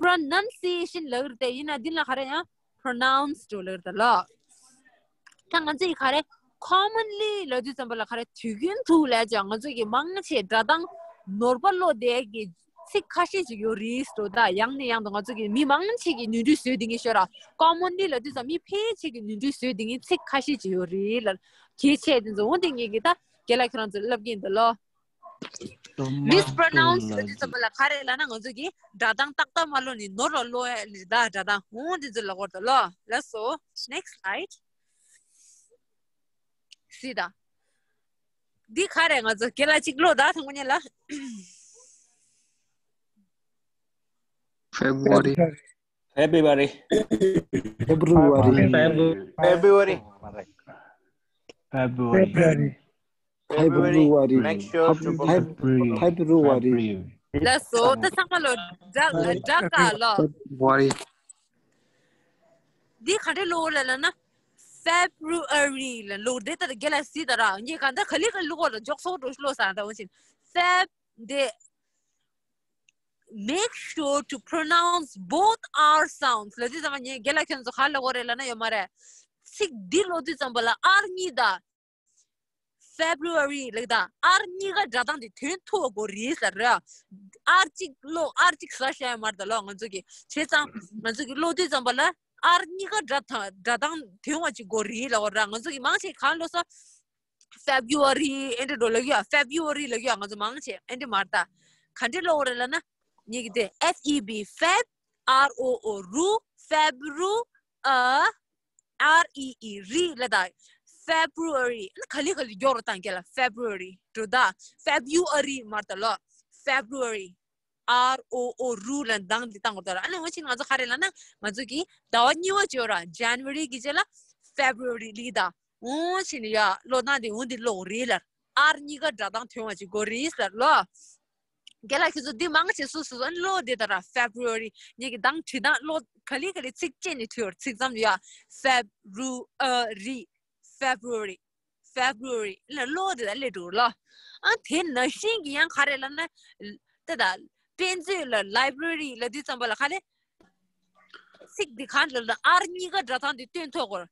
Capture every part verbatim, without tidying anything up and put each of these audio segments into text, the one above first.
pronunciation ལབ་རེད་དེ། ཡིན་ན་འདི་ལ་ག་རེ་ཡང་pronounced ལབ་རེད་ལ། ད་ང་ཚོ་ཡི་ག་རེ་commonly ལབ་དུས་ཙམ་པ་ལ་ག་རེ་དུས་རྒྱུན་དུ་ལབ་ཀྱང་ང་ཚོ་གི་མང་ཆེ་སྒྲ་གདངས་ནོར་བ་ལོག་བསྡད་ཀྱི་ཚིག་ཁ་ཤས་ཅིག་ཡོད་རེད་ཟེར། ད་ཡང་ནས་ཡང་དུ་ང་ཚོ་གི་མི་མང་ཆེ་གི་ནོར་འཁྲུལ་བཟོས་བསྡད་མཁན་ཤོད་ར། commonly ལབ་དུས་ཙམ་མི་ཕལ་ཆེ་གི་ནོར་འཁྲུལ་བཟོས་བསྡད་མཁན་ཚིག་ཁ་ཤས་ཅིག་ཡོད་རེད་ལ། གལ་ཆེ་དེ་ཚོ་འོ་དེ་ངེད་ཀྱི་ད་རྒན་ལགས་ཁྱེད་རང་ཚོ་ལབ་ཀྱིན་འདུག་ལོ། Mispronounce ལབ་དུས་ཙམ་པ་ལ་ག་རེ་ལབ་ན་ང་ཚོ་གི་སྒྲ་གདངས་ཏག་ཏག་མ་ཀློག་ནས་ནོར་ལ་ཀློག་ཡ་ལས་ད་སྒྲ་གདངས་འོང་དེ་ཚོ་ལ་གོ་ད་ལོ། ལགས་སོ། Next slide. སི་ད། འདི་ག་རེ་ང་ཚོ་རྒན་ལགས་གཅིག་ཀློག་ད་ཐང་གོ་ཉན་ལ། February. February. February. February. February. February. February. Make sure to Feb- February. February. ལགས་སོ། ད་ཚང་མ་ལོ་སྒྲ་སྒྲ་ཀ་ལོ། February. འདི་ག་འདྲ་ཀློག་ལ་ལ་ན། February ལ་ཀློག་དེ་ལྟར་རྒན་ལགས་སི་ད་ར་ངས་ག་འདྲ་ག་ལེ་ག་ལེ་ཀློག་ལ་འཇོག་སོགས་འགྲོ་ཀློག་ས་ད་འོ་ཞིན། Feb དེ། Make sure to pronounce both R sounds. ལ་དེ་ཚང་མ་ངས་རྒན་ལགས་ཁྱོད་ཚོ་ག་ལ་གོ་རེད་ལ་ན་ཡོད་མ་རེད། ཚིག་འདི་ཀློག་དུས་ཙམ་པ་ལ་R གཉིས་ད། February ལ་ད་R གཉིས་ཀ་སྒྲ་གདངས་དེ་དོན་ཐུག་གོ་རེད་ཟེར་ར། R གཅིག་ཀློག་R གཅིག་ཟ་བྱ་ཡ་མར་ད་ལོ་ང་ཚོ་གི་བྱས་ཙང་ང་ཚོ་གི་ཀློག་དུས་ཙམ་པ་ལ་R གཉིས་ཀ་སྒྲ་དང་སྒྲ་གདངས་དོན་བ་ཅིག་གོ་རེད་ལ་གོ་ར། ང་ཚོ་གི་མང་ཆེ་ག་ལོ་ས། February ཨེ་འདྲ་འགྲོ་ལ་གི་ཡ། February ལ་གི་ཡ། ང་ཚོ་མང་ཆེ་ཨེ་འདྲ་མར་ད། ག་འདྲ་ཀློག་རེད་ལ་ན། ཉིག་དེ་F E B Feb R O O རུ། Febru ཨ། R E E རི་ལ་ད། February ཨ་ནི་ག་ལེ་ག་ལེ་མགྱོགས་རུ་བཏང་གི་ལ། February འགྲོ་ད། February མར་ད་ལོ། February R O O རུ་ལ་འདང་འདི་བཏང་དགོས་ད་ལ། ཨ་ནི་འོ་ཆེན་ང་ཚོ་ག་རེ་ལ་ན་ང་ཚོ་གི་ཟླ་བ་གཉིས་པ་བརྗོད་ར། January གི་རྗེས་ལ་February ལི་ད། འོ་ཆེན་ཡ་ཀློག་སྟངས་དེ་འོ་འདི་ཀློག་རེད་ལ། R གཉིས་ཀ་སྒྲ་གདངས་དོན་བ་ཅིག་གོ་རེད་ལ་ལོ། རྒན་ལགས་ཁྱེད་ཚོ་འདི་མང་ཆེ་སུ་སུ་ཨ་ནི་ཀློག་དེ་ད་ར། February ངེད་ཀྱི་གདངས་བྲི་སྟངས་ཀློག་ག་ལེ་ག་ལེ་ཚིག་བཅད་ནས་བྲི་བར་ཚིག་ཙམ་ཡ། February February February ལ་ཀློག་དེ་ད་ལེ་འགྲོ་ལ། ཨ་དེ་ནང་བཞིན་གྱི་ཡང་ག་རེ་ལ་ན། ད་ད་དཔེ་མཛོད་ལ་library ལ་དུས་ཙམ་པ་ལ་ག་རེ། ཚིག་འདི་གང་ལ་ལ་R གཉིས་ཀ་སྒྲ་གདངས་འདི་སྟོན་ཐོག་གོ།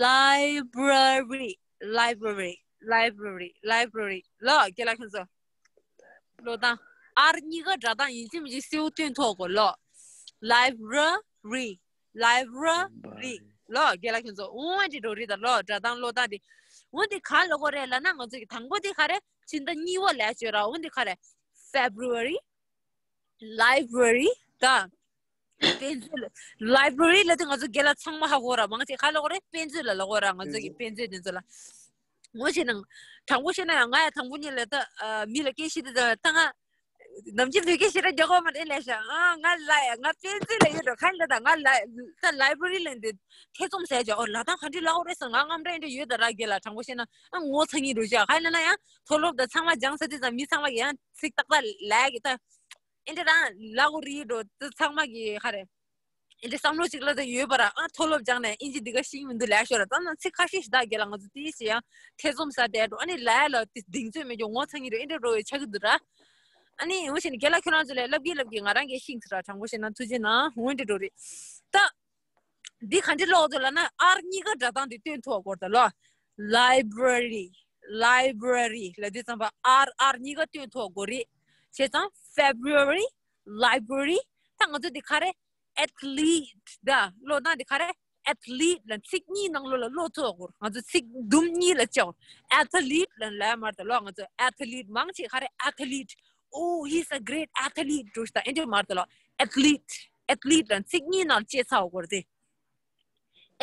Library library library library ལོ་རྒན་ལགས་ཁྱེད་ཚོ། ཀློག་སྟངས་R གཉིས་ཀ་སྒྲ་གདངས་ཡིན་གཅིག་མིན་གཅིག་སེའུ་སྟོན་ཐོག་གོ་ལོ། Library library ལོ་རྒན་ལགས་ཁྱེད་ཚོ་འོང་བ་འདི་འགྲོ་རེད་ད་ལོ། སྒྲ་གདངས་ཀློག་སྟངས་འདི་འོང་འདི་གང་ལ་གོ་རེད་ལ་ན་ང་ཚོ་གི་དང་པོ་འདི་ག་རེ། ཕྱི་ཟླ་གཉིས་པ་ལ་བརྗོད་ར། འོང་འདི་ག་རེ། February library ད། དཔེ་མཛོད་ལ། Library ལ་དེ་ང་ཚོ་རྒན་ལགས་ཚང་མ་ཧ་གོ་ར། མང་ཆེ་ག་ལ་གོ་རེད། དཔེ་མཛོད་ལ་ལ་གོ་ར། ང་ཚོ་གི་དཔེ་མཛོད་དེ་ཚོ་ལ། ངོ་ཤེས་ན། དྲང་པོ་བཤད་ན་ཡང་ང་ཡང་དང་པོ་ཉིད་ལ་ད་མི་ལ་སྐད་བཤད་དུས་ད་ང་ནམ་རྒྱུན་བོད་སྐད་ཞེ་དྲག་རྒྱག་གོ་མ་རེད་ལས་ཤག་ཨ་ང་ལ་ཡ་ང་དཔེ་མཛོད་ལ་ཡོད་འགྲོ་ག་ལ་ད་ང་ལ་ད་library ལ་འདི་ཐེ་ཚོམ་ཟ་བྱ། ཨོ་ལ་དང་ག་འདྲི་ལ་གོ་རེད་ཟེར། ང་རྔམ་འདྲ་འདྲ་ཡོད་ད་ར་རྒན་ལགས། དྲང་པོ་བཤད་ན་ཨ་ངོ་ཚ་ཉིད་འགྲོ་ཤག་ག་ལ་ན་ཡང་མཐོ་སློབ་ད་ཚང་མ་སྦྱངས་ཚར་དུས་ཙམ་མི་ཚང་མ་གི་ཡང་ཚིག་ཏག་ཏག་ལ་གི་ད། ཨེ་འདྲ་རང་ལ་གོ་རི་འགྲོ་དེ་ཚང་མ་གི་ཧ་རེ། ཨེ་འདྲ་བསམ་བློ་གཅིག་ལ་ད་ཡོད་པ་ར། ཨ་མཐོ་སློབ་སྦྱངས་ནས་ཨིན་ཇི་འདི་ག་ཤེས་ཀྱི་མི་འདུག་ལས་ཤོར་ར། ད་ནང་ཚིག་ཁ་ཤས་ཤིག་ད་རྒན་ལགས་ང་ཚོ་དེའི་ཞེ་ཡང་ཐེ་ཚོམ་ཟ་བསྡད་འགྲོ། ཨ་ནི་ལས་ལ་དེ་གདེང་ཚོད་མེད་ཀྱང་ངོ་ཚ་ཉིད་འགྲོ། ཨེ་འདྲ་འགྲོ་བའི་ཆགས་ཀྱི་འདུག་ར། ཨ་ནི་འོ་ཞེ་ནི་རྒན་ལགས་ཁྱོད་རང་ཚོ་ལས་ལབ་ཀྱི་ལབ་ཀྱི་ང་རང་གིས་ཤེས་ཚར་ར། དྲང་པོ་བཤད་ན་ཐུགས་རྗེ་གནང་། འོ་ཨེ་འདྲ་འགྲོ་རེད་ད། འདི་ག་འདྲ་ཀློག་འདུག་ལབ་ན་ཨར་གཉིས་ཀ་སྒྲ་གདངས་འདི་སྟོན་ཐུབ་དགོས་ད་ལོ། Library library ལབ་དུས་ཙམ་པ་ཨར་ཨར་གཉིས་ཀ་སྟོན་ཐུབ་དགོས་རེད། བྱས་ཙང་February library ད་ང་ཚོ་འདི་ག་རེ། Athlete ད་ཀློག་སྟངས་འདི་ག་རེ། Athlete ལ་ཚིག་གཉིས་ནང་ལོགས་ལ་ཀློག་ཐུབ་དགོས། ང་ཚོ་ཚིག་དུམ་གཉིས་ལ་བཅད། Athlete ལ་ལབ་མ་རེད་ད་ལོ། ང་ཚོ་athlete མང་ཆེ་ག་རེ། Athlete oh he's a great athlete འགྲོ་ཤི་ད་ཨེ་འདྲ་མ་རེད་ད་ལོ། Athlete athlete ལ་ཚིག་གཉིས་ནང་བཅད་ཚར་དགོས་རེད་དེ།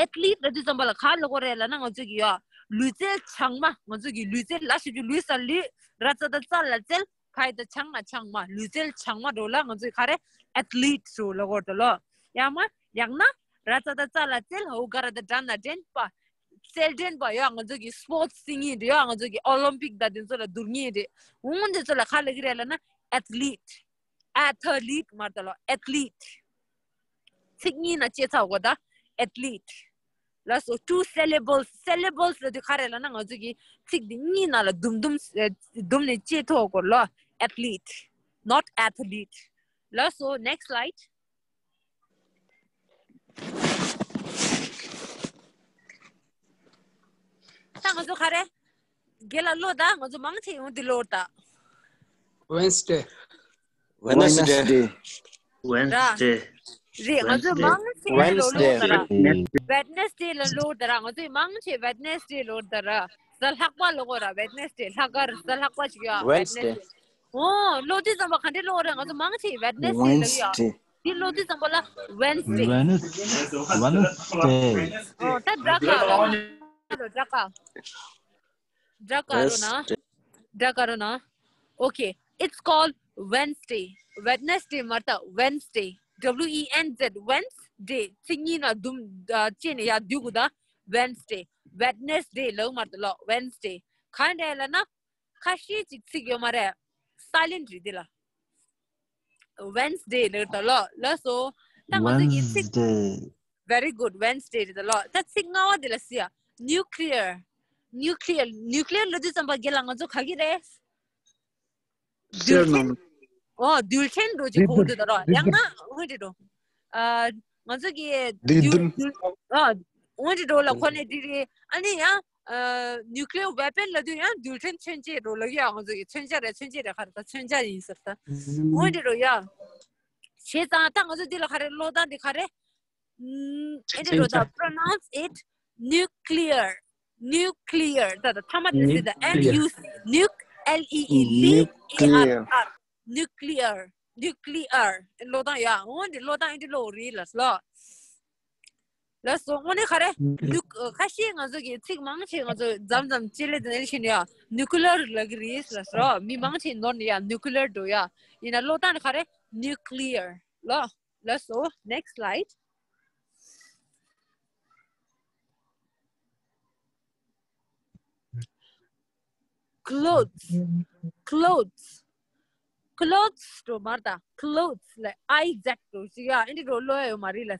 Athlete ལབ་དུས་ཙམ་པ་ལ་ག་ལ་གོ་རེད་ལབ་ན་ང་ཚོ་གི་ཡ། ལུས་རྩལ་བྱང་མ། ང་ཚོ་གི་ལུས་རྩལ་ལ་ཞབས་ཀྱུ་ལུས་ས་ལུས། ར་ཙ་ད་རྩ་ལ་རྩལ། ཕ་ཡ་ད་བྱང་ང་བྱང་མ། ལུས་རྩལ་བྱང་མ་འགྲོ་ལ་ང་ཚོ་གི་ག་རེ། Athlete འགྲོ་ལ་གོ་རེད་ལོ། ཡང་མ། ཡང་ན། ར་ཙ་ད་རྩ་ལ་རྩལ། འོ་ག་ར་ད་འགྲ་ན་འགྲན་པ། རྩལ་འགྲན་པ་ཡ་ང་ཚོ་གི་སི་པོར་ཊི་སི་ཟེར་མཁན་རེད་ཡ། ང་ཚོ་གི་ཨོ་ལིམ་པིག་ད་དེ་ཚོ་ལ་བསྡུར་མཁན་རེད། འོ་དེ་ཚོ་ལ་ག་ལ་གི་རེད་ལབ་ན་athlete། Athlete མ་རེད་ད་ལོ། Athlete ཚིག་གཉིས་ནང་བཅད་ཚར་དགོས་ད། Athlete ལགས་སོ། two syllables syllables ལབ་དུས་ག་རེ་ལབ་ན་ང་ཚོ་གི་ཚིག་འདི་གཉིས་ནང་ལ་དུམ་དུམ་ཨེ་དུམ་ནས་བཅད་ཐུབ་དགོས་ལོ། Athlete not athlete ལགས་སོ། Next slide. ད་ང་ཚོ་ག་རེ། རྒན་ལགས་ཀློག་དང་། ང་ཚོ་མང་ཆེ་ཡོང་འདི་ཀློག་དང་། Wednesday. Wednesday. Wednesday. རེད། ང་ཚོ་མང་ཆེ་ཀློག་ཀློག་དང་ར། Wednesday ལ་ཀློག་དང་ར། ང་ཚོ་མང་ཆེ་Wednesday ཀློག་དང་ར། གཟའ་ལྷག་པ་ཀློག་གོ་ར། Wednesday། ལྷག་དཀར་གཟའ་ལྷག་པ་ཞིག་ཡོད། Wednesday། ཨོ། ཀློག་དུས་ཙམ་པ་ག་འདྲ་ཀློག་རེད། ང་ཚོ་མང་ཆེ་Wednesday ལ་ཡོད། འདི་ཀློག་དུས་ཙམ་པ་ལ་Wednesday། Wednesday. ཨོ། ད་སྒྲ་ག་ར། སྒྲ་ག་སྒྲ་ག་རོ་ན། སྒྲ་ག་རོ་ན། Okay, it's called Wednesday. Wednesday མ་རེད་ད། Wednesday. W E N Z Wednesday. ཚིག་གཉིས་ན་དུམ་བཅད་ནས་ཡར་བསྡུས་དགོས་ད། Wednesday. Wednesday ལབ་མ་རེད་ད་ལོ། Wednesday ག་འདྲ་ལབ་ན། ཁ་ཤས་ཅིག་ཚིག་ཡོད་མ་རེད། Silent རེད་འདི་ལ། Wednesday ལབ་ད་ལོ། ལགས་སོ། ད་ང་ཚོ་གི་ཚིག Wednesday. Very good. Wednesday རེད་ད་ལོ། ད་ཚིག་ལྔ་བ་འདི་ལ་ཟེར་ཡ། Nuclear. Nuclear. Nuclear ལབ་དུས་ཙམ་པ་རྒན་ལགས་ང་ཚོ་ག་གི་རེད། གསེར་སྣུམ། ཨོ། རྡུལ་ཕྲན་འགྲོ་ཅིག་གོ་གི་འདུག་ད་རོ། ཡང་ན་འོན་ཏེ་འགྲོ། ཨ། ང་ཚོ་གི་རྡུལ་རྡུལ། ཨ། འོན་ཏེ་འགྲོ་ལ་ཁོ་ནས་འདི་རེད། ཨ་ནི་ཡང་། ཨ། Nuclear weapon ལབ་དུས་ཡང་རྡུལ་ཕྲན་མཚོན་བྱེད་འགྲོ་ལ་ཡ། ང་ཚོ་གི་མཚོན་ཆ་རེད། མཚོན་བྱེད་རེད། ག་རེ་ད་མཚོན་ཆ་ཡིན་ཟེར་ད། འོན་ཏེ་འགྲོ་ཡ། བྱས་ཙང་ད་ང་ཚོ་འདི་ལ་ག་རེ་ཀློག་སྟངས་འདི་ག་རེ། ཨེ་འདྲ་འགྲོ་ད། Pronounce it nuclear. Nuclear. ད་ད་ཐ་མ་དེ་ཟེར་ད། N U C. Nuc. L E E. Lee. E R. R. Nuclear. Nuclear. ཀློག་སྟངས་ཡ། འོན་ཏེ་ཀློག་སྟངས་ཨེ་འདྲ་ཀློག་རེད་ལགས་སོ། ལགས་སོ། དངོས་གནས་ག་རེ། Nuc. ཁ་ཤས་ང་ཚོ་གི་ཚིག་མང་ཆེ་ང་ཚོ་མཚམས་མཚམས་ལྕེ་ལེ་དེ་ནས་ཤེས་ནས་ཡ། Nuclear ལབ་ཀྱི་རེད་ལགས་སོ། མི་མང་ཆེ་ནོར་ནས་ཡ། Nuclear འགྲོ་ཡ། ཡིན་ན་ཀློག་སྟངས་ནི་ག་རེ། Nuclear ལགས། ལགས་སོ། Next slide. Clothes. Clothes. Clothes འགྲོ་མ་རེད་ད། Clothes ལ་I Z འགྲོ་ཅིག་ཡ། ཨེ་འདྲ་འགྲོ་ཀློག་ཡ་ཡོད་མ་རེད་ལགས།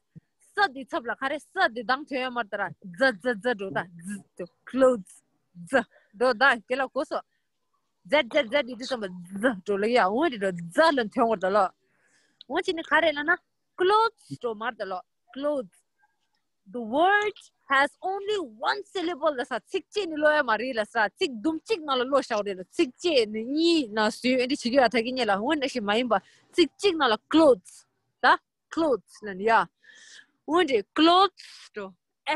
ས་འདི་ཚབ་ལ་ག་རེ། ས་འདི་གདངས་ཐོན་ཡ་མ་རེད་ད་ར། ཛ་ཛ་ཛ་འགྲོ་ད། ཛ་འགྲོ། Clothes. ཛ་འགྲོ་ད། དེ་ལ་གོ་སོ། ཛ་ཛ་ཛ་འདི་དུས་ཙམ་པ་ཛ་འགྲོ་ལ་ཡ། འོན་ཏེ་འགྲོ་ཛ་ལ་ཐོན་བར་ད་ལོ། འོན་ཅི་ནི་ག་རེ་ལབ་ན། Clothes འགྲོ་མ་རེད་ད་ལོ། Clothes. The word has only one syllable ལ་ས། ཚིགས་བཅད་ནི་ཀློག་ཡ་མ་རེད་ལ་ས། ཚིག་དུམ་གཅིག་ནང་ལ་ཀློག་བཞག་རེད་ལ། ཚིགས་བཅད་ནི་གཉིས་ན་བཟོས་ཨེ་འདྲ་བྱེད་ཀྱི་ཡ། ད་གི་ཉེ་ལ་འོན་ན་ཞིག་མ་ཡིན་པ། ཚིག་གཅིག་ནང་ལ་clothes ད། Clothes ལབ་ནི་ཡ། འོན་ཏེ་clothes འགྲོ།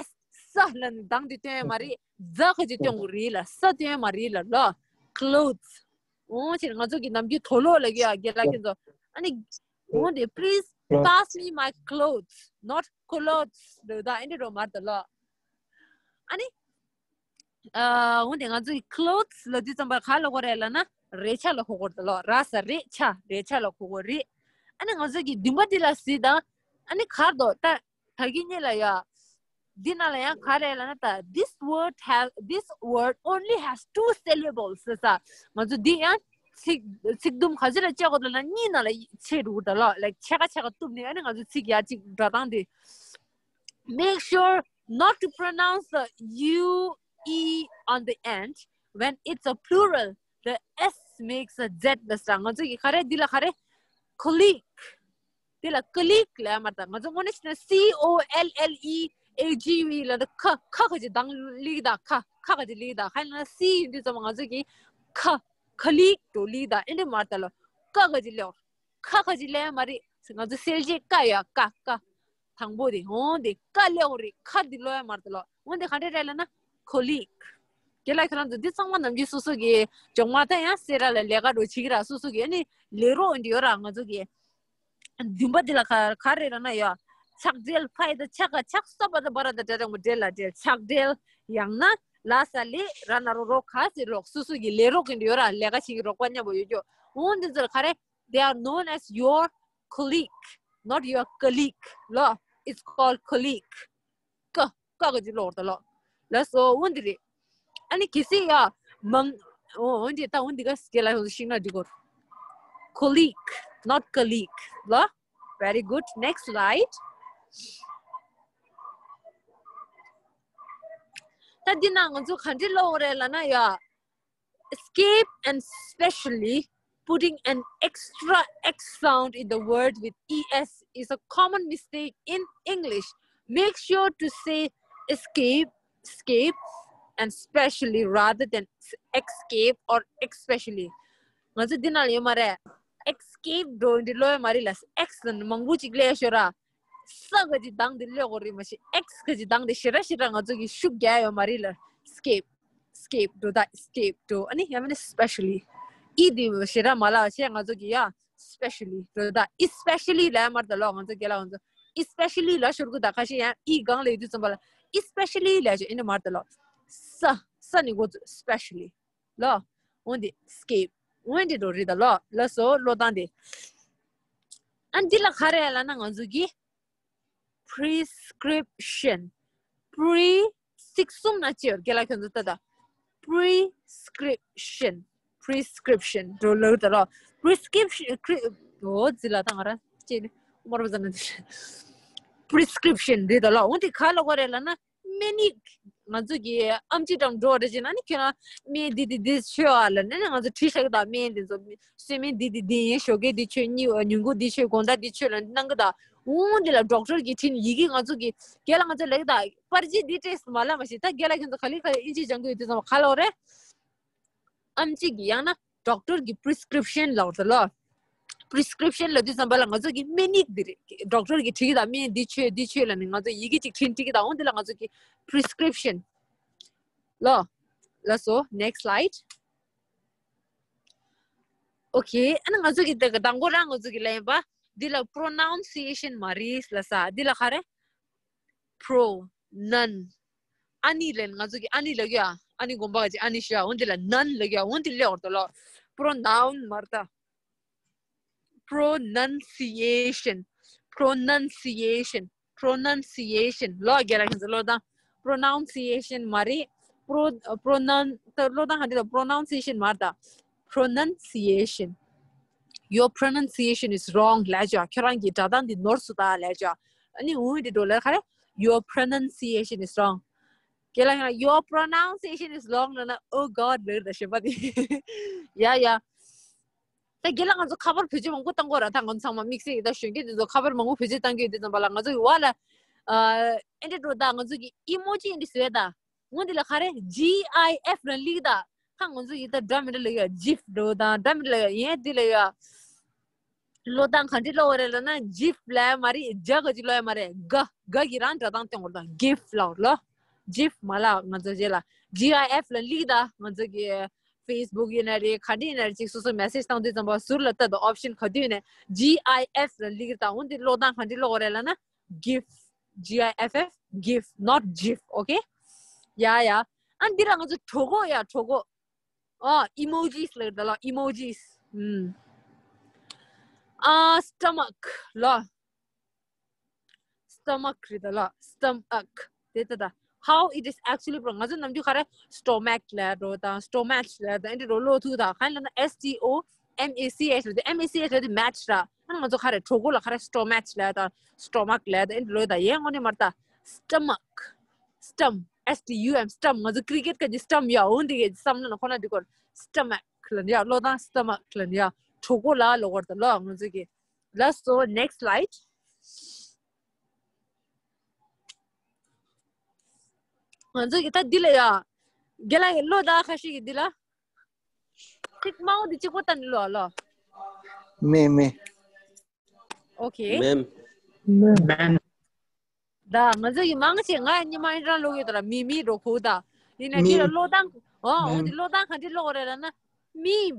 S ས་ལབ་ནི་གདངས་དེ་སྟོན་ཡ་མ་རེད། ཛ་ཁ་ཅིག་སྟོན་དགོས་རེད་ལ། ས་སྟོན་ཡ་མ་རེད་ལ་ལོ། Clothes. འོ་ཕྱིར་ང་ཚོ་གི་ནམ་རྒྱུན་དུག་ལོག་ལབ་ཀྱི་ཡ། རྒན་ལགས་ཁྱེད་ཚོ། ཨ་ནི། འོ་དེ། Please pass me my clothes, not clothes ལབ་ད་ཨེ་འདྲ་འགྲོ་མ་རེད་ད་ལོ། ཨ་ནི། ཨ། འོ་དེ་ང་ཚོ་གི་clothes ལབ་དུས་ཙམ་པར་ག་ལབ་དགོས་རེད་ལབ་ན། རས་ཆ་ལ་གོ་དགོས་རེད་ད་ལོ། ར་ས་རས་ཆ། རས་ཆ་ལ་གོ་དགོས་རེད། ཨ་ནི་ང་ཚོ་གི་བདུན་པ་འདི་ལ་གཟིགས་དང་། ཨ་ནི་གར་དོ་ད། ད་གི་ཉེ་ལ་ཡ། འདི་ནང་ལ་ཡང་ག་རེ་ལབ་ན་ད། This word has, this word only has two syllables ཟེར་ས། ང་ཚོ་འདི་ཡང་ཚིག་ཚིག་དུམ་ག་ཚོད་ལ་བཅད་དགོས་ལབ་ན་གཉིས་ནང་ལ་ཕྱེ་འགྲོ་གི་ད་ལོ། Like ཕྱེད་ཀ་ཕྱེད་ཀ་གཏུབ་ནས་ཨ་ནི་ང་ཚོ་ཚིག་ཡ་གཅིག་སྒྲ་གདངས་དེ། Make sure not to pronounce the U E on the end when it's a plural. The S makes a Z ལབ་ས། ང་ཚོ་གི་ག་རེ་འདི་ལ་ག་རེ། Colleague. དེ་ལ་colleague ལབ་མ་རེད་ད། ང་ཚོ་དངོས་གནས་བྱས་ན་C O L L E A G E ལབ་ད། ཁ་ཁ་ག་ཅིག་གདངས་ལེགས་ད། ཁ་ཁ་ག་ཅིག་ལེགས་ད། ག་ཡིན་ན་C ཡིན་དུས་ཙམ་ང་ཚོ་གི་ཁ་colleague འགྲོ་ལེགས་ད། ཨེ་འདྲ་མ་རེད་ད་ལོ། ཀ་ག་ཅིག་ལེགས། ཁ་ཁ་ཅིག་ལེགས་མ་རེད། ང་ཚོ་གསལ་བྱེད་ཀ་ཡ། ཀ་ཀ་དང་པོ་དེ་འོ་དེ་ཀ་ལེགས་རེད། ཁ་འདི་ཀློག་ཡ་མ་རེད་ད་ལོ། འོ་དེ་ག་འདྲ་རེད་ལབ་ན་colleague. རྒན་ལགས་ཁྱེད་རང་ཚོ་འདི་ཚང་མ་ནམ་རྒྱུན་སོ་སོ་གི་སྦྱོང་མ་ད་ཡང་སེ་ར་ལ་ལས་ཀ་འགྲོ་བྱེད་ཀྱི་ར། སོ་སོ་གི་ཨ་ནི་ལས་རོགས་འདི་ཡོད་ར་ང་ཚོ་གི། བདུན་པ་འདི་ལ་ག་ག་རེ་ར་ན་ཡ། ཆག་སྦྲེལ། ཕ་ཡི་ད་ཆ་ག་ཆག་ས་པ་ད་བ་ར་ད་དྲ་ར་མོ་སྦྲེལ་ལ་སྦྲེལ། ཆག་སྦྲེལ། ཡང་ན་ལ་ས་ལེ་ར་ན་རོ་རོ་ག་སེ་རོགས། སོ་སོ་གི་ལས་རོགས་ཀྱི་འདི་ཡོད་ར། ལས་ཀ་བྱེད་ཀྱི་རོགས་པ་མཉམ་པོ་ཡོད་ཀྱོ། འོ་འདི་ཚོར་ག་རེ། They are known as your colleague, not your colleague ལོ། It's called colleague. ཀ་ཀ་ག་ཅིག་ཀློག་ད་ལོ། ལགས་སོ། འོ་འདི་རེད། ཨ་ནི་གལ་སྲིད་ཡ་མང་། འོ་འོ་འདི་ད་འོ་འདི་ག་སྐད་ལ་ཡོང་ཤིང་ན་འདི་གོ། Colleague, not colleague ལོ། Very good. Next slide. ད་འདི་ན་ང་ཚོ་ག་འདྲ་ཀློག་རེད་ལབ་ན་ཡ། Escape and specially putting an extra X sound in the word with E S is a common mistake in English. make sure to say escape, escape, and specially rather than escape or especially. ང་ཚོ་འདི་ནང་ལ་ཡོད་མ་རེད། escape འགྲོ་འདི་ལོས་མ་རེད་ལ། X ལ་མང་པོ་ཅིག་ལས་ཤོར་ར། ས་ག་ཅིག་དང་འདི་ལས་གོ་རེད་མ་གཞི། X ག་ཅིག་དང་འདི་ཞེ་དྲག་ཞེ་དྲག་ང་ཚོ་གི་ཤུགས་རྒྱག་ཡོད་མ་རེད་ལ། escape, escape འགྲོ་ད། escape འགྲོ། ཨ་ནི་ཡང་མིན་ན་specially ཨི་འདི་ཞེ་དྲག་མ་ལ་བྱས་ང་ཚོ་གི་ཡ་specially འགྲོ་ད། especially ལ་མར་ད་ལོ་ང་ཚོ་རྒན་ལགས་ང་ཚོ་especially ལ་ཤོར་གི་ད། ཁ་ཤས་ཡང་ཨི་གང་ལ་ཡོད་དུས་ཙམ་པ་ལ་especially ལ་ཅོ་ཨེ་ནི་མར་ད་ལོ་ས་ས་ནི་གོ་ཚུ་specially ལོ། འོན་ཏེ་escape འོན་ཏེ་འགྲོ་རེད་ད་ལོ། ལ་སོ་ལོ་སྟངས་དེ། ཨ་འདི་ལ་ག་རེ་ལ་ན་ང་ཚོ་གི་prescription pre six གསུམ་ན་ཅེར་རྒན་ལགས་ཁྱོད་ཚོ་ལྟ་ད། prescription prescription འགྲོ་ལ་ད་ལོ། prescription cri- འོ་ཛི་ལ་ད་ང་ར་ཅེ་ནི་མོར་བ་ཟ་ན་འདི་prescription རེད་ད་ལོ། འོན་ཏེ་ག་ལ་གོ་རེ་ལ་ན། སྨན་ཡིག་ང་ཚོ་གི་ཨམ་ཆི་དང་འགྲོ་རེ་བྱེད་ན་ནི་ཁྱོད་རང་སྨན་འདི་འདི་འདི་མཆོད་ཨ་ལ་ནི་ང་ཚོ་བྲིས་བཞག་གི་ད། སྨན་འདི་ཚོ་སྨན་འདི་འདི་འདི་ཡིན། ཞོགས་ཀས་འདི་མཆོད། གཉིད་ཉིན་གུང་འདི་མཆོད། དགོང་དག་འདི་མཆོད་ལ་ནི་གནང་གི་ད། འོང་འདི་ལ་ཌོག་ཊར་གི་ཁྲིད་ཡི་གེ་ང་ཚོ་གི་རྒན་ལགས་ང་ཚོ་ལེགས་ད། པར་ཅི་འདི་སྤྲད་མ་ལ་མ་ཤེས་ད། རྒན་ལགས་ཁྱོད་ཚོ་ག་ལེ་ག་ལེ་ཨིན་ཇི་སྦྱང་གི་ཡོད་དུས་ཙམ་ག་ལ་འོ་རེད། ཨམ་ཆི་གི་ཡང་ན་ཌོག་ཊར་གི་prescription ལ་འོ་ད་ལོ། prescription ལ་དུས་ཙམ་པ་ལ་ང་ཚོ་གི་སྨན་ཡིག་འདི་རེད། ཌོག་ཊར་གི་བྲིས་ཀྱི་ད། སྨན་འདི་མཆོད་འདི་མཆོད་ལ་ནི་ང་ཚོ་ཡི་གེ་གཅིག་འཕྲིན་བྲིས་ཀྱི་ད། འོང་འདི་ལ་ང་ཚོ་གི་prescription ལོ། ལ་སོ་next slide. Okay ཨ་ནི་ང་ཚོ་གི་དེ་གི་དང་པོ་རང་ང་ཚོ་གི་ལ་ཡིན་པ་འདི་ལ་pronunciation མ་རེད་ལ་ས། འདི་ལ་ག་རེ། pro non ཨ་ནི་ལན་ང་ཚོ་གི་ཨ་ནི་ལ་གི་ཨ་ཨ་ནི་དགོན་པ་གི་ཨ་ནི་ཤ་འོན་ཏེ་ལ་non ལ་གི་འོན་ཏེ་ལེ་འོར་ཏོ་ལོ། pronoun མར་ཏ། pronunciation pronunciation pronunciation ལོ་རྒྱ་ལ་ཁྱེད་ཚོ་ལོ་དང་pronunciation མ་རེད། pro pronoun ཏ་ལོ་དང་ཧ་འདི་ལ་pronunciation མར་ཏ། pronunciation your pronunciation is wrong ལས་ཅོ། ཁྱོད་རང་གི་སྒྲ་གདངས་འདི་ནོར་སུ་ཏ་ལས་ཅོ། ཨ་ནི་འུ་འདི་འགྲོ་ལ་ཁ་རེ། your pronunciation is wrong ཁྱེད་ལ་ཡང་your pronunciation is wrong ལ་ན། Oh God ལ་ད་ཞེས་པ་དེ། ཡ་ཡ། ད་རྒན་ལགས་ང་ཚོ་ཁ་པར་བེད་སྤྱོད་མང་པོ་བཏང་གོ་ར། ད་ང་ཚོ་ཚང་མ་དམིགས་བསལ་ད་གཞོན་སྐྱེས་དེ་ཚོ་ཁ་པར་མང་པོ་བེད་སྤྱོད་བཏང་གི་ཡོད་དུས་ཙམ་པ་ལ་ང་ཚོ་ཡི་བ་ལ། ཨ་ཨེ་འདྲ་འགྲོ་ད་ང་ཚོ་གི་ཨི་མོ་ཇི་ཨེ་འདྲ་བཟོས་ད། འོ་འདི་ལ་ག་རེ་G I F ལ་ལིག་ད། ཁ་ང་ཚོ་ཡི་ད་འདྲ་མི་འདྲ་ལ་ཡ་ཇིབ་འགྲོ་ད་འདྲ་མི་འདྲ་ལ་ཡ་ཡན་འདི་ལ་ཡ། ཀློག་སྟངས་ག་འདྲ་ཀློག་རེད་ལབ་ན་ཇིབ་ལབ་མ་རེད། ཇ་ག་ཅིག་ཀློག་ཡ་མ་རེད། ག་ག་གི་རང་སྒྲ་གདངས་སྟོན་དགོས་ད། གིབ་ལབ་ལོ། ཇིབ་མ་ལ་ང་ཚོ་རྗེས་ལ་G I F ལ་ལིག་ད། ང་ཚོ་གི་Facebook ཡིན་ན་རེད། ག་འདྲ་ཡིན་ན་རེད། ཅིག་སོ་སོ་message བཏང་དུས་ཙམ་པ་ཟུར་ལ་ལྟ་དང་option ག་དུས་ཡིན་ན་G I F ལ་ལིག་ད། འོ་འདི་ཀློག་སྟངས་ག་འདྲ་ཀློག་རེད་ལབ་ན་གིབ། G I F F, gif, not gif. Okay ཡ་ཡ། ཨ་འདི་ལ་ང་ཚོ་གྲོད་ཁོག་ཡ་གྲོད་ཁོག་ཨོ་emojis ལ་ད་ལ་emojis ཨུམ། ཨ་stomach ལ། stomach རེད་ད་ལ་stomach དེ་ད་ད། How it is actually pronounced ང་ཚོ་ནམ་རྒྱུན་ག་རེ་stomach ལ་འགྲོ་དང་stomach ལ་ད་ཨེ་འདྲ་འགྲོ་ཀློག་ཐུབ་ད། ག་ལ་ན་S T O M A C H ལ་དེ་M A C H ལ་དེ་match ར། ཨ་ང་ཚོ་ག་རེ་གྲོད་ཁོག་ལ་ག་རེ་stomach ལ་ད་stomach ལ་ད་ཨེ་འདྲ་ལོ་ད། ཡེ་ངོ་ནས་མར་ད། stomach stum S T U M stum ང་ཚོ་cricket ག་ཅི་stum ཡ་འོ་འདི་གི་བསམ་ན་ཁོ་ན་འདི་སྐོར་stomach ལ་ཡ་ཀློག་དང་stomach ལ་ཡ་གྲོད་ཁོག་ལ་ལོ་སྐོར་ད་ལོ་ང་ཚོ་གི། Let's go next slide. ང་ཚོ་གི་ད་འདི་ལ་ཡ་རྒན་ལགས་ཀྱི་ཀློག་ད་ཁ་ཤས་ཀྱི་འདི་ལ་ཚིག་མང་པོ་འདི་གཅིག་པོ་ད་ནི་ཀློག་ལོ། མེ་མེ། Okay མེམ། མེམ། ད་ང་ཚོ་ཡི་མང་ཆེ་ང་ཉི་མ་ཡིན་རང་ཀློག་ཡོད་ད་ར། མི་མི་རོ་ཁོ་ད་ཡིན་ན་འདི་ལ་མིམ། ཀློག་སྟངས་ཨོ་འོ་མེམ། འདི་ཀློག་སྟངས་ག་འདྲ་ཀློག་རེད་ལབ་ན་མིམ།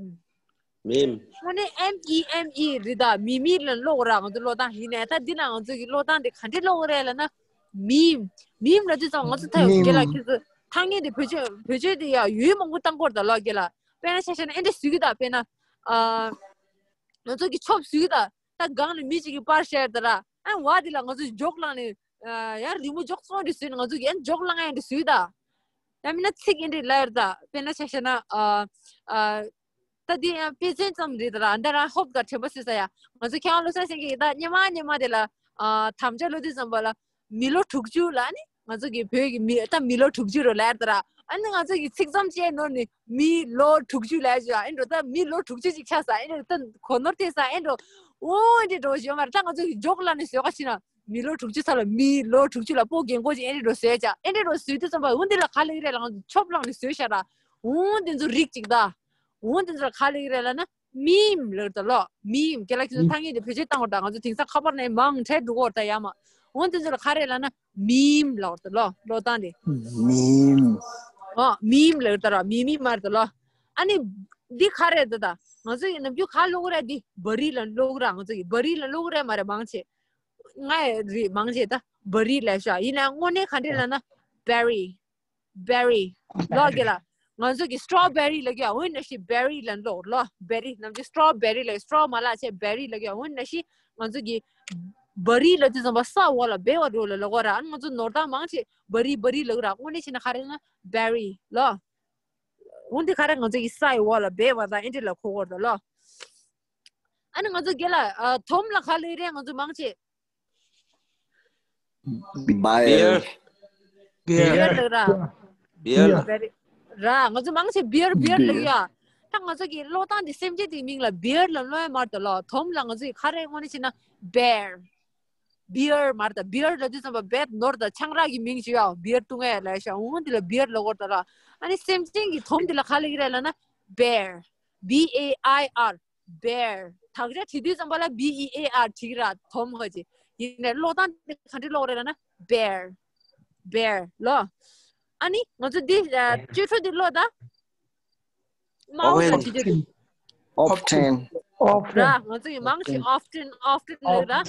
མེམ། ཁོ་ནི་M E M E རེད་ད། མི་མི་ལ་ཀློག་ར་ང་ཚོ་ཀློག་སྟངས་ཡིན་ནའི་ད་འདི་ན་ང་ཚོ་གི་ཀློག་སྟངས་དེ་ག་འདྲ་ཀློག་རེད་ལབ་ན་མིམ། མིམ་ལ་དུས་ཙམ་ང་ཚོ་ཐ་མིམ། རྒན་ལགས་ཁྱེད་ཚོ་ཐ་སྙད་དེ་བེད་སྤྱོད་བེད་སྤྱོད་དེ་ཡ་ཡུལ་མང་པོ་བཏང་གོ་ར་ད་ལོ་རྒན་ལགས། དཔེར་ན་ཆ་བཞག་ན་ཨེ་འདྲ་བཟོས་གི་ད། དཔེར་ན་ཨ་ང་ཚོ་གི་ཆོབ་བཟོས་གི་ད། ད་སྒང་ལ་མི་གཅིག་གིས་པར་བཤད་ད་ར། ཨ་བ་དེ་ལ་ང་ཚོ་འཇོག་བླངས་ནས་ཡ་རི་མོ་འཇོག་ཚོང་འདྲ་བཟོས་ནས་ང་ཚོ་ཡང་འཇོག་བླངས་ཡ་འདྲ་བཟོས་ད། ཡང་མིན་ན་ཚིག་ཨེ་འདྲ་ལབ་ཡ་རེད་ད། དཔེར་ན་ཆ་བཞག་ན་ཨ་ཨ་ད་དེ་ཡང་དཔེ་མཚོན་ཙམ་རེད་ད་ར། འདི་རང་ཧོབ་ག་དྲན་པ་གསོས་ས་ཡ། ང་ཚོ་ཁྱེད་རང་བློ་བཟང་སེང་གེ་ད་སྙེ་མ་སྙེ་མ་དེ་ལ་ཨ་དམ་བཅའ་ལོ་དུས་ཙམ་པ་ལ་མི་ལོ་དྲུག་ཅུ་ལ་ཨ་ནི་ང་ཚོ་གི་བོད་ཀྱི་མི་ད་མི་ལོ་དྲུག་ཅུ་རུ་ལབ་ཡ་རེད་ད་ར། ཨ་ནི་ང་ཚོ་གི་ཚིག་མཚམས་བཅད་ནོར་ནས་མི་ལོ་དྲུག་ཅུ་ལབ་ཡ་ཅིག་ཨེ་འགྲོ། ད་མི་ལོ་དྲུག་ཅུ་ཅིག་ཆགས་ས་ཨེ་འགྲོ། ད་གོ་ནོར་ཐེབས་ས་ཨེ་འགྲོ། འོ་འདི་འགྲོ་བཞིན་མར་ད་ང་ཚོ་གི་འཇོག་བླངས་ནས་བཟོས་ག་ཕྱིན་ན། མི་ལོ་དྲུག་ཅུ་ཚར་ལ་མི་ལོ་དྲུག་ཅུ་ལ་སྤོ་རྒན་གོག་ཅིག་ཨེ་འདྲ་འགྲོ་བཟོས་བྱ། ཨེ་འདྲ་འགྲོ་བཟོས་དུས་ཙམ་པ་འོ་འདི་ལ་ག་ལ་ཡི་རེད་ལ་ང་ཚོ་ཆོབ་ལངས་ནས་བཟོས་བྱ་ར། འོ་འདི་ཚོ་རིགས་ཅིག་ད། འོ་འདི་ཚོ་ལ་ག་ལ་ཡི་རེད་ལ་ན། མིམ་ལབ་ད་ལོ། མིམ་རྒན་ལགས་ཁྱེད་ཚོ་ཐ་སྙད་དེ་བེད་སྤྱོད་བཏང་བར་ད། ང་ཚོ་དེང་སང་ཁ་པར་ནས་མང་དྲགས་འདུག་གོ་ད་ཡ་མ། འོ་འདི་ཚོ་ལ་ག་རེ་ལབ་ན་མིམ་ལབ་ད་ལོ། ཀློག་སྟངས་དེ། མིམ། ཨོ་མིམ་ལབ་ད་ར། མི་མི་མ་རེད་ད་ལོ། ཨ་ནི་འདི་ག་རེ་ད་ད། ང་ཚོ་ཡི་ནམ་རྒྱུན་ག་ཀློག་གི་རེད། འདི་བ་རི་ལ་ཀློག་གི་ར། ང་ཚོ་ཡི་བ་རི་ལ་ཀློག་གི་རེད་མ་རེད་མང་ཆེ། ང་ཡི་རེད་མང་ཆེ་ད་བ་རི་ལབ་ཤག་ཡིན་ན་དངོས་གནས་ག་འདྲས་ལབ་ན་བེ་རི། བེ་རི། ལོ་རྒན་ལགས། ང་ཚོ་གི་སི་ཊོ་བེ་རི་ལབ་ཀྱི་ཡ། འོ་ན་ཞིག་བེ་རི་ལབ་ཀློག་ལོ། བེ་རི། ནམ་རྒྱུན་སི་ཊོ་བེ་རི་ལབ། སི་ཊོ་མ་ལབ་བྱས་བེ་རི་ལབ་ཀྱི་ཡ། འོ་ན་ཞིག་ང་ཚོ་གི་བ་རི་ལབ་དུས་ཙམ་པ་ས་འོག་ལ་བེ་བ་རོ་ལ་ལབ་གོ་ར། ཨ་ནི་ང་ཚོ་ནོར་བདག་མང་ཆེ་བ་རི་བ་རི་ལབ་གི་ར། དངོས་གནས་བྱས་ན་ག་རེ་ན་བེ་རི་ལོ། འོ་འདི་ག་རེ་ང་ཚོ་གི་ས་ཡི་འོག་ལ་བེ་བ་དང་ཨེ་འདྲ་ལ་གོ་གོ་ར་ད་ལོ། ཨ་ནི་ང་ཚོ་རྒན་ལགས། ཨ། དོམ་ལ་ག་ལབ་ཀྱི་རེད་ང་ཚོ་མང་ཆེ། བེར། བེར་ལབ་ར། བེར། བེར་ར། ང་ཚོ་མང་ཆེ་བེར་བེར་ལབ་ཡ། ད་ང་ཚོ་གི་ཀློག་སྟངས་དེ་སེམས་ཅན་དེའི་མིང་ལ་བེར་ལ་ཀློག་ཡ་མ་རེད་ད་ལོ། དོམ་ལ་ང་ཚོ་གི་ག་རེ་དངོས་གནས་བྱས་ན་བེར། བེར་མ་རེད་ད། བེར་ལབ་དུས་ཙམ་པ་བེར་ནོར་ད་ཆང་རག་གི་མིང་ཞིག་ཡ། བེར་བཏུང་ཡ་ལབ་ཤག་འོ་འདི་ལ་བེར་ལབ་གོ་ད་ལ། ཨ་ནི་སེམས་ཅན་གྱི་དོམ་འདི་ལ་ག་ལབ་ཀྱི་རེད་ལབ་ན་བེར། བི་ཨེ་ཨའི་ཨར། བེར། དག་ཆ་བྲིས་དུས་ཙམ་པ་ལ་བི་ཨི་ཨེ་ཨར་བྲིས་ར། དོམ་ཧ་ཅེ། ཡིན་ནའི་ཀློག་སྟངས་དེ་ག་འདྲ་ཀློག་རེད་ལབ་ན་བེར། བེར་ལོ། ཨ་ནི་ང་ཚོ་འདི་ཨ་བཅོས་ཁྲོ་འདི་ཀློག་ད། དམར་པོ་ལ་བྲིས་དུས། ཨོབ་ཊེན། ར། ང་ཚོ་ཡི་མང་ཆེ་ཨོབ་ཊེན་ཨོབ་ཊེན་ལབ་ར།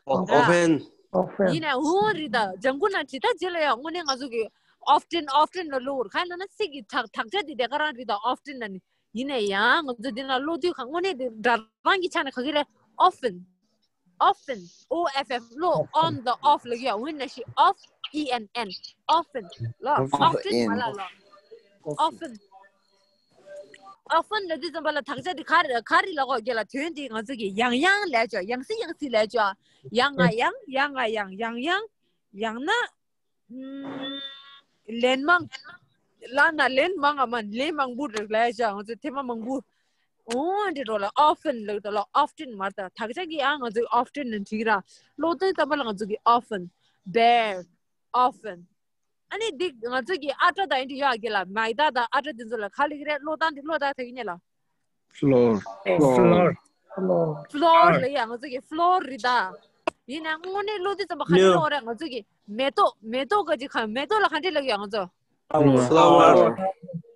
ཨོ་ཕེན། ཡིན་ནའི་འོ་རེད་ད། ལྗང་ཁུ་ན་བྲིས་ད་རྗེས་ལ་ཡང་དངོས་གནས་ང་ཚོ་གི་ཨོབ་ཊེན་ཨོབ་ཊེན་ལ་ཀློག་གོ་ར། གང་ཡིན་ལབ་ན་ཚིག་གི་དག་དག་ཆ་དེ་དེ་ག་རང་རེད་ད། ཨོབ་ཊེན་ལབ་ནི། ཡིན་ནའི་ཡང་ང་ཚོ་འདི་ན་ཀློག་དུས་གང་དངོས་གནས་དེ་སྒྲ་གདངས་ཀྱི་ཆ་ནས་ག་གི་རེད། ཨོ་ཕེན། ཨོ་ཕེན། ཨོ་ཨེཕ་ཨེཕ་ཀློག on the off ལབ་ཀྱི་ཡ། འོ་ན་ཞིག་ཨོཕ། ཨི་ཨེན་ཨེན། ཨོ་ཕེན་ལ། ཨོབ་ཊེན་མ་ལ་ལ། ཨོ་ཕེན། ཨོ་ཕེན་ལབ་དུས་ཙམ་པ་ལ་དག་ཆ་དེ་ག་རེ་ག་རེ་ལབ་གོ་རྒན་ལགས། དོན་དེ་ང་ཚོ་གི་ཡང་ཡང་ལབ་ཅོ། ཡང་སེ་ཡང་སེ་ལབ་ཅོ། ཡང་ང་ཡང་། ཡང་ང་ཡང་། ཡང་ཡང་། ཡང་ན། ཨུམ། ལན་མང་། ལ་ན་ལན་མང་ང་མ་ལན་མང་པོ་རེད་ལབ་ཅོ། ང་ཚོ་ཐེངས་མ་མང་པོ། འོ་འདི་འགྲོ་ལ་ཨོ་ཕེན་ལབ་ད་ལ། ཨོབ་ཊེན་མ་རེད་ད། དག་ཆ་གི་ཡང་ང་ཚོ་ཨོབ་ཊེན་ནས་བྲིས་ར། ཀློག་དུས་ཙམ་པ་ལ་ང་ཚོ་གི་ཨོ་ཕེན། བེར། ཨོ་ཕེན། ཨ་ནི་འདི་ང་ཚོ་གི་ཨ་ཊ་དང་ཨེ་འདྲ་ཡོད་ཀྱི་ལ། མའི་ད་དང་ཨ་ཊ་དེ་ཚོ་ལ་ག་ལབ་ཀྱི་རེད། ཀློག་སྟངས་འདི་ཀློག་ད་ད་གི་ཉེ་ལ། ཕློར། ཕློར། ཕློར་ལབ་ཡ། ང་ཚོ་གི་ཕློར་རེད་ད། ཡིན་ན་དངོས་གནས་ཀློག་དུས་ཙམ་པ་ག་འདྲ་ཀློག་རེད། ང་ཚོ་གི་མེ་ཏོག་མེ་ཏོག་ག་ཅིག་ག་མེ་ཏོག་ལ་ག་འདྲ་ལབ་ཀྱི་ང་ཚོ། ཕློ་ཝར།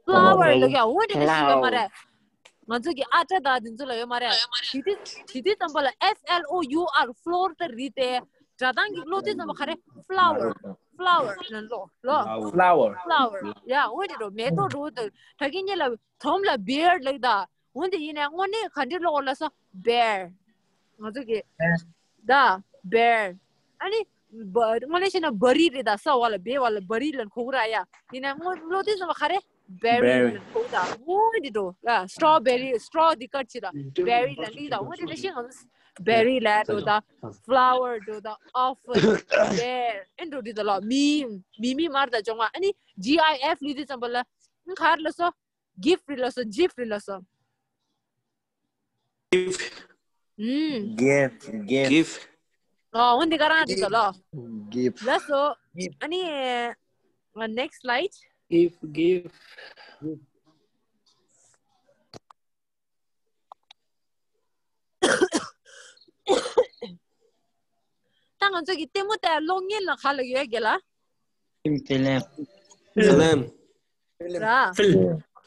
ཕློ་ཝར་ལབ་ཀྱི་འོ་འདྲ་ཞིག་ཡོད་མ་རེད། ང་ཚོ་གི་ཨ་ཊ་དང་དེ་ཚོ་ལ་ཡོད་མ་རེད། བྲིས་དུས་བྲིས་དུས་ཙམ་པ་ལ་ཨེཕ་ཨེལ་ཨོ་ཡུ་ཨར་ཕློར་ད་རེད་དེ། སྒྲ་གདངས་ཀྱི་ཀློག་དུས་ཙམ་པ་ག་རེ། ཕློ་ཝར། ཕློ་ཝར་ལ་ཀློག་ལོ། ཕློ་ཝར། ཕློ་ཝར། ཡ་འོ་འདྲ་འགྲོ། མེ་ཏོག་འགྲོ་ད། ད་གི་ཉེ་ལ་དོམ་ལ་བེར་ལབ་ད། འོ་འདི་ཡིན་ན་དངོས་གནས་ག་འདྲ་ཀློག་ལབ་ས། བེར། ང་ཚོ་གི་ད་བེར། ཨ་ནི་བ་དངོས་གནས་བཤད་ན་བ་རི་རེད་ད། ས་འོག་ལ་བེ་བ་ལ་བ་རི་ལ་གོ་གི་ར་ཡ། ཡིན་ན་དངོས་ཀློག་དུས་ཙམ་པ་ག་རེ། བེ་རི་ལ་གོ་གི་ད། འོ་འདི་འགྲོ་ཡ། སི་ཊོ་བེ་རི། སི་ཊོ་འདི་ཀ་ཅི་ད། བེ་རི་ལ་ལི་ད། འོ་འདི་ལ་ཤིང་ང་ཚོ་བེ་རི་ལ་འགྲོ་ད། ཕློ་ཝར་འགྲོ་ད། ཨོ་ཕེན། བེར། ཨེ་འགྲོ་འདི་ད་ལ། མིམ། མི་མི་མ་རེད་ད་ཅོ་ང་། ཨ་ནི་ཇི་ཨའི་ཨེཕ་ལབ་དུས་ཙམ་པ་ལ་ག་རེ་ལབ་སོ། གིཕ་རེད་ལབ་སོ། ཇིཕ་རེད་ལབ་སོ། གིཕ། ཨུམ། གིཕ། གིཕ། གིཕ། ཨོ་འོ་འདི་ག་རང་རེད་ད་ལོ། གིཕ། ལགས་སོ། ཨ་ནི་next slide. གིཕ། གིཕ། ད་ང་ཚོ་གི་ལྟད་མོ་ལྟ་ཡ་གློག་བརྙན་ལ་ག་ལབ་ཡོད་རྒན་ལགས། ཕི་ལིམ། ཕི་ལིམ། ར། ཕི་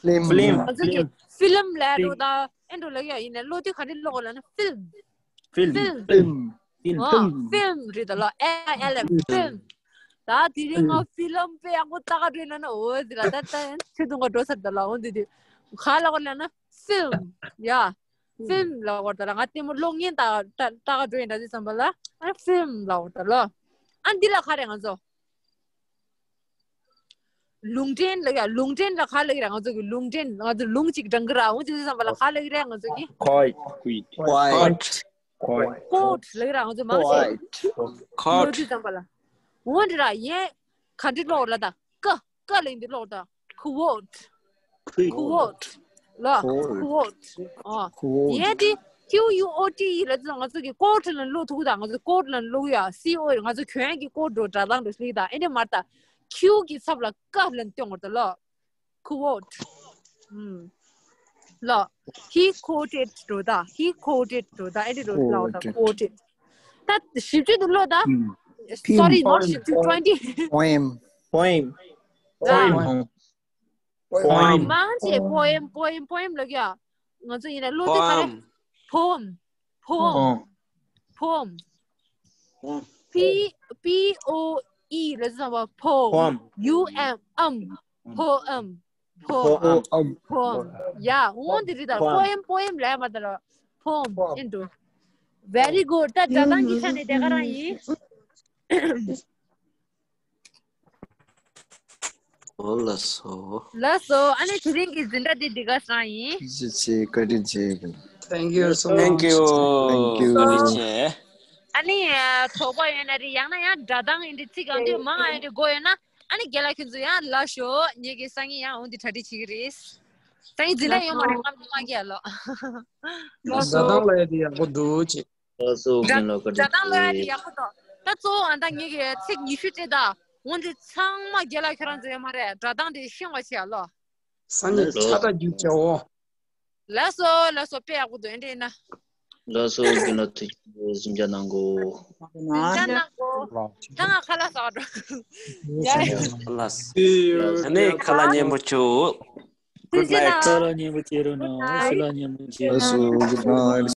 ལིམ། ཕི་ལིམ། ང་ཚོ་གི་ཕི་ལིམ་ལབ་འགྲོ་ད། ཨེ་འགྲོ་ལབ་ཡ་ཡིན་ནའི་ཀློག་དུས་ག་འདྲ་ཀློག་ལབ་ན་ཕིལམ། ཕིལམ། ཕིལམ། ཕིལམ། ཨོ་ཕིལམ་རེད་ད་ལོ། ཨེ་ཨེལ་ཨེམ། ཕིལམ། ད་དེ་རིང་ང་ཕི་ལིམ་དཔེ་ཡག་པོ་ལྟ་ག་འགྲོ་ཡིན་ན་ན། འོ་དེ་ལ་ད་ད་ཆུ་འཐུང་ག་འགྲོ་ཚར་ད་ལ། འོ་འདི་དེ་ག་ལབ་དགོས་ལབ་ན་ཕིལམ། ཡ། ཕིལམ་ལབ་དགོས་ད་ལ། ང་ལྟད་མོ་གློག་བརྙན་ལྟ་ལྟ་ལྟ་ག་འགྲོ་ཡིན་ད་དེ་བསམ་པ་ལ་ཨ་ཕིལམ་ལབ་དགོས་ད་ལོ། ཨ་འདི་ལ་ག་རེ་ང་ཚོ། ལུང་འདྲེན་ལབ་ཡ། ལུང་འདྲེན་ལ་ག་ལབ་ཀྱི་རེད། ང་ཚོ་གི་ལུང་འདྲེན། ང་ཚོ་ལུང་གཅིག་འདྲེན་གི་ར། འོ་དེ་བསམ་པ་ལ་ག་ལབ་ཀྱི་རེད། ང་ཚོ་གི་ཀོཊ། ཀོཊ། ཀོཊ། ཀོཊ། ཀོཊ་ལབ་ཀྱི་ར། ང་ཚོ་མང་ཆེ་འོ་ཀོཊ། དེ་བསམ་པ་ལ། འོ་འདི་ར་ཡེ་ག་འདྲ་ཀློག་ལབ་ད། ཀ་ཀ་ལབ་འདི་ཀློག་ད། ཀོཊ། ཀོཊ་ལ། ཀོཊ། ཨོ། ཡེ་དེ་ Q U O T E ལབ་དུས་ང་ཚོ་གི་quote ལ་ཀློག་ཐུབ་ད། ང་ཚོ་quote ལ་ཀློག་ཡ། C O ང་ཚོ་གྱོན་གྱི་quote འགྲོ་སྒྲ་གདངས་འགྲོ་ཤེས་ད། ཨེ་འདྲ་མ་རེད་ད། Q གི་ཚབ་ལ་ཀ་ལ་སྟོན་དགོས་རེད་ད་ལོ། Quote. ཨུམ། ལོ། He quoted འགྲོ་ད། He quoted འགྲོ་ད། ཨེ་འདྲ་འགྲོ་ལོ་ད། Quoted. Quoted. ད་ཞིབ་ཅིག་ཏུ་ཀློག་ད། ཨུམ། Sorry, not ཞིབ་ཅིག། twenty. Poem. Poem. Poem. Poem. Poem. མང་ཆེ་poem, poem, poem ལབ་ཀྱི་ཡ། ང་ཚོ་ཡིན་ན་ཀློག་དུས་ག་རེ། Poem. Poem. Poem. Poem. Poem. P, P O E ལབ་ཙམ་པ། poem. Poem. U M, um. Poem. Poem. Poem. Poem. ཡ། འོ་འདི་རེད་ད། Poem. Poem, poem ལབ་མ་ད་ལ། Poem. Poem. ཨེ་འགྲོ། Very good. ད་སྒྲ་གདངས་ཀྱི་ཆ་ནས་དེ་ག་རང་ཡིན། འོ་ལགས་སོ། ལགས་སོ། ཨ་ནི་དེ་རིང་གི་འཛིན་གྲྭ་འདི་འདི་ག་རང་ཡིན། ཅི་ཅི་བཀའ་དྲིན་ཆེ། Thank you so much. Thank you. Thank you. བཀའ་དྲིན་ཆེ། ཨ་ནི་དོགས་པ་ཡོད་ན་རེད། ཡང་ན་ཡང་སྒྲ་གདངས་ཡིན་འདི་ཚིག་གང་འདི་མང་ཨེ་འདི་དགོས་ཡོད་ན། ཨ་ནི་རྒན་ལགས་ཁྱོད་ཚོ་ཡང་ལབ་ཤོག་ངེད་ཀྱི་སང་ཉིན་ཡང་འོ་འདི་གྲ་སྒྲིག་བྱེད་ཀྱི་རེད། སང་ཉིན་འཛིན་གྲྭ་ཡོད་མ་རེད། ལགས་སོ། སྒྲ་གདངས་ལ་ཡ་དེ་ཡག་པོ་འདུག་ཅེས། ལགས་སོ། རྒན་ལགས་བཀའ་དྲིན་ཆེ། སྒྲ་གདངས་ལ་ཡ་དེ་ཡག་པོ་འདུག་ད་གཙོ་བོ་ཨ་ད་ངེད་ཀྱི་ཚིག་ཉི་ཤུ་སྤྲད་ད། འོ་འདི་ཚང་མ་རྒན་ལགས་ཁྱོད་རང་ཚོ་ཡོད་མ་རེད། སྒྲ་གདངས་དེ་ཤེས་པ་བྱེད་ཡ་ལོ། སང་ཉིན་ལགས་སོ། ཕྱག་རྟགས་རྒྱུགས་བྱའོ། ལགས་སོ་ལགས་སོ། དཔེ་ཡག་པོ་འདུག་ཨེ་འདྲ་ཡིན་ན། ལགས་སོ། རྒན་ལགས་ཐུགས་རྗེ་ཆེ། གཟིམ་འཇགས་གནང་གོ། གཟིམ་འཇགས་གནང་གོ། ད་ང་ཁ་ལག་ཟ་བར་འགྲོ། ཡ་ཡ། ལགས། ཨ་ནི་ཁ་ལག་སྙན་པོ་བྱོས། Good night. ཁ་ལག་སྙན་པོ་བྱེད་རོགས་གནང་། ཁ་ལག་སྙན་པོ་བྱེད་རོགས་གནང་། ལགས་སོ། Good night.